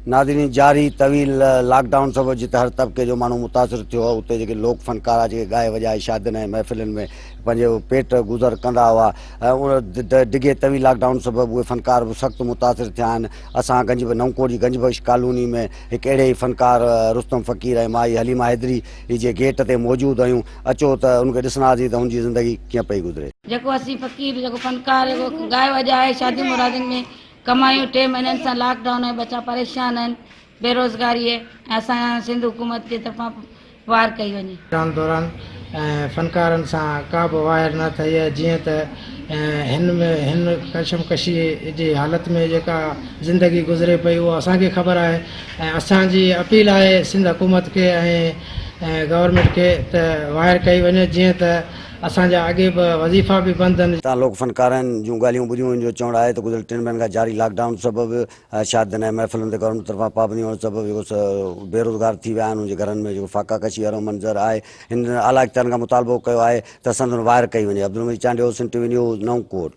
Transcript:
ناظرين جاري طويل لاڪ ڊائون سبب جتي هر طبقي جو ماڻهو متاثر ٿيو هو اتي جيڪي لوڪ فنڪار جيڪي ڳائي وڄائي شادين ۽ محفلن ۾ پنهنجو پيٽ گذر ڪندا هئا ان ڊگهي طويل لاڪ ڊائون سبب اهي فنڪار به سخت متاثر ٿيا آهن اسان گنج نئون ڪوٽ جي گنج بخش ڪالوني ۾ هڪ اهڙي ئي فنڪار رستم فقير ۽ مائي حليمه حيدري جي گيٽ تي موجود آهيون اچو ته ان کي ڏسنداسين ته هن جي زندگي ڪيئن پئي گذري. جيڪو اسين فقير جيڪو فنڪار جيڪو ڳائي وڄائي شادي مرادين ۾ ڪمايون ٽي مهينن سان لاڪ ڊائون ۽ ٻچا پريشان آهن بيروزگاري ۽ اسان سنڌ حڪومت جي طرفان واهر ڪئي وڃي. ڊائون دوران فنڪارن سان ڪا به واهر نه ٿئي آهي جيئن ته هن ۾ هن ڪشمڪشي جي حالت ۾ جيڪا زندگي گذري پئي اها اسان کي خبر آهي ۽ اسان جي اپيل آهي سنڌ حڪومت کي ۽ گورنمينٽ کي ته واهر ڪئي وڃي جيئن ته اسان جا اڳي به وظيفا به بند آهن. تان لوڪ فنڪارن جون ڳالهيون ٻڌيون ان جو چوڻ آهي ته گذريل ٽن مهينن کان جاري لاڪ ڊائون سبب شادين ۽ محفلن تي گورنمينٽ طرفان پابندي هئڻ سبب جيڪو بيروزگار ٿي ويا آهن انهن جي گهرن ۾ جيڪو فاقا ڪشي وارو منظر آهي هن اعليٰ اختيارن کان مطالبو ڪيو آهي ته سندن واهر ڪئي وڃي Abdul Majeed Chandio Sindh T V news Naukot.